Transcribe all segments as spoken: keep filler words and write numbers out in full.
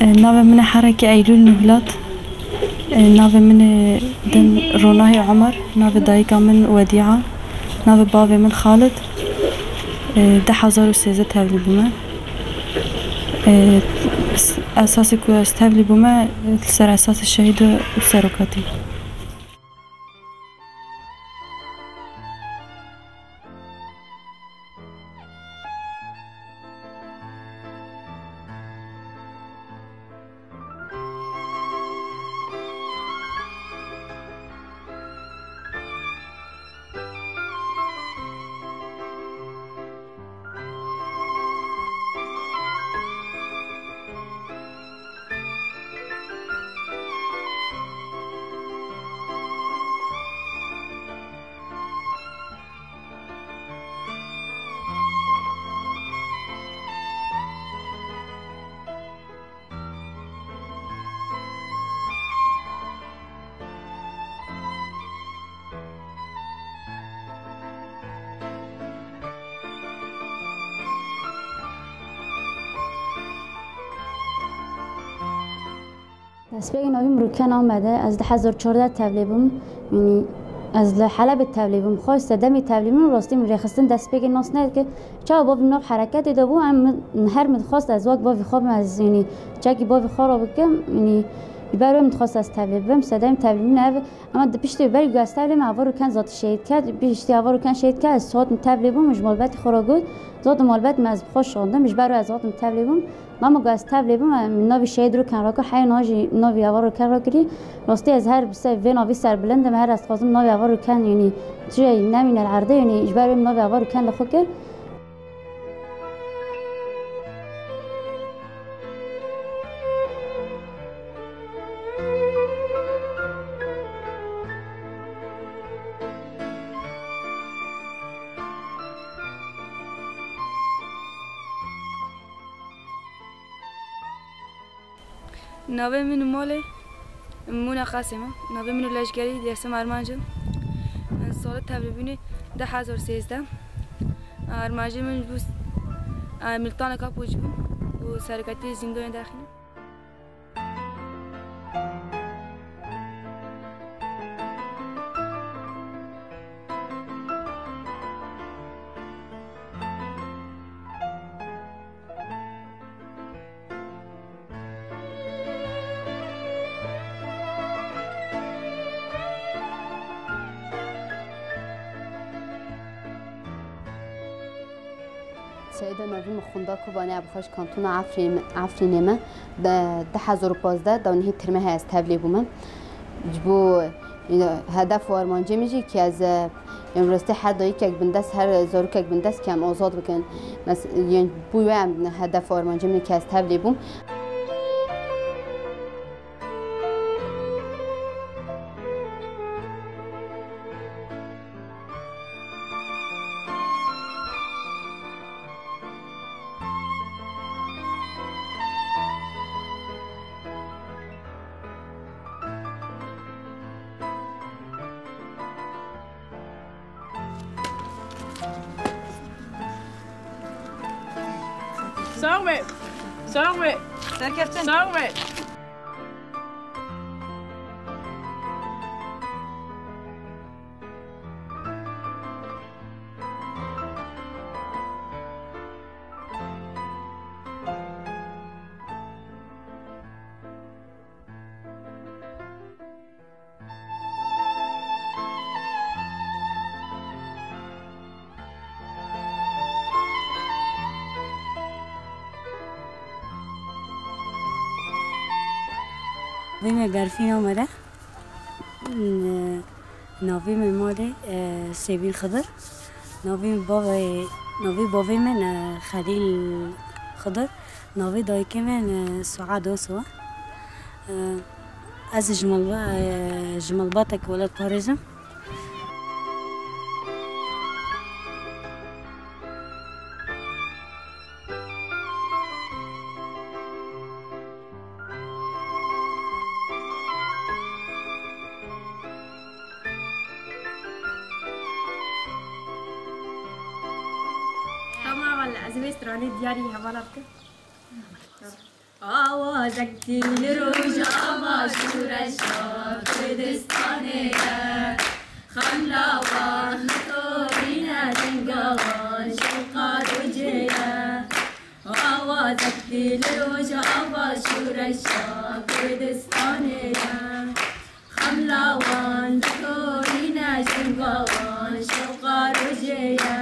E, navê min e Hereke Eylûl Nuhlat. E, navê min e din Ronahî Omer. Navê dayika min Wedîa. Navê bavê min Xalid. E, du hezar û sêzdeh tevlî bûme. E, s-, esasê ku ez tevlî bûme, e, li ser esasê şehîd û serokatî. Destpêkê navî min Rûken Amed e. Ez du hezar çardeh tevlê bûm. Yanî ez li Helebê tevlê bûm. Xwest sedemê tevlê min rastî min rêxistin destpêkê nas nedike. Çawa bavî min nav hereketê de bû, em min, her min dixwest ez wek bavî xwe bim, ez yanî çekî bavî xwe re bikim. Yanî ji ber wê min dixwest ez tevlê bibim. Sedemê tevlê min ev e. Ema di piştî berî ku ez tevlê me, heval Rûken zatî şehîd ket. Piştî heval Rûken şehîd ket, ez hatim tevlê bûm, ji malbetê xwe re got. Zatim malbet me ez bi xwe şandim, ji ber wê ez hatim tevlê bûm. Lama ku ez tevlê bûm, em navî şehîd Rûken rakir, heyê niha jî navî heval Rûken rakirî. Rastî ez her bi ser vê navî serbilind im, her ez dixwazim navê heval Rûken, yanî tu jî nemîne li erdê, yanî ji ber wê min navê heval Rûken li xwe kir. Navê min û malê Mûna Qasim e. Navê min û leşkerî Dêrsim Armanc e. Min sala tevlîbûnê du hezar sêzdeh. Armancê min bû, e, Miltaneka Pûç bûn û serokatiyê zîndanê derxînim. Seyda navî min Xunda Kobanê, ev xweş kantona Efrîn-, Efrînê me. De, du hezar û pazdeh, da nihê tirme heye ez tevlê bûme. Ji bo, e, hedef û armancê min jî ki ez, e, em rastî her dayikek bindest, her zarokek bindest ki em azad bikin. Mes-, yên bû wê em hedef û armancê min ki ez tevlê bûm. Sax be. Sax be. Serkeftin. Sax be. Navê me Berfîn Amed e. Navê me malê, e, Sêvîn Xidir. Navê bavê, navê bavê min, e, Xelîl Xidir. Navê dayikê min, e, Suad Oso e. E, ez ji malba-, e, ji malbatek welatparêz im. Tamam, ez vê stranê diyarî hevala bikim. Awazek tî li Rojava şûreşa Kurdistanê ye. Xemla wan ditorîne denga wan şewqa rojê ye. Awazek tî li Rojava şûreşa Kurdistanê ye. Xemla wan ditorîne denga wan şewqa rojê ye.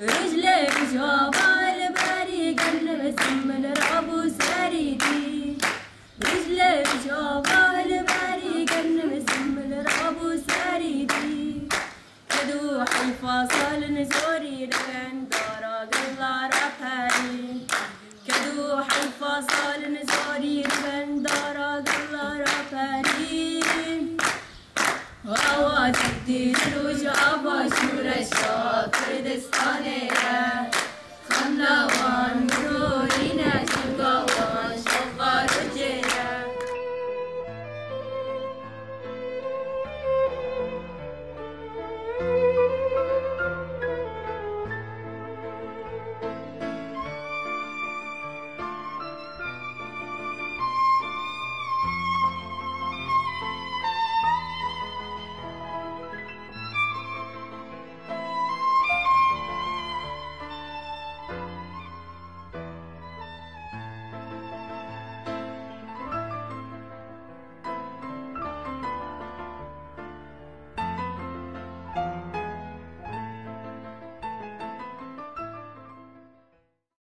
Roj li Rojava li berî germ zimbîl rabû serî dî. Roj li Rojava li berî germ zimbîl rabû serî dî. Ked û heyfa salin zorî li bendara gela ra perî. Ked û heyfa salin zorî li bendara gela ra perî. Awazek tî li Rojava şûreşa Kurdistanê ye. Xemla wan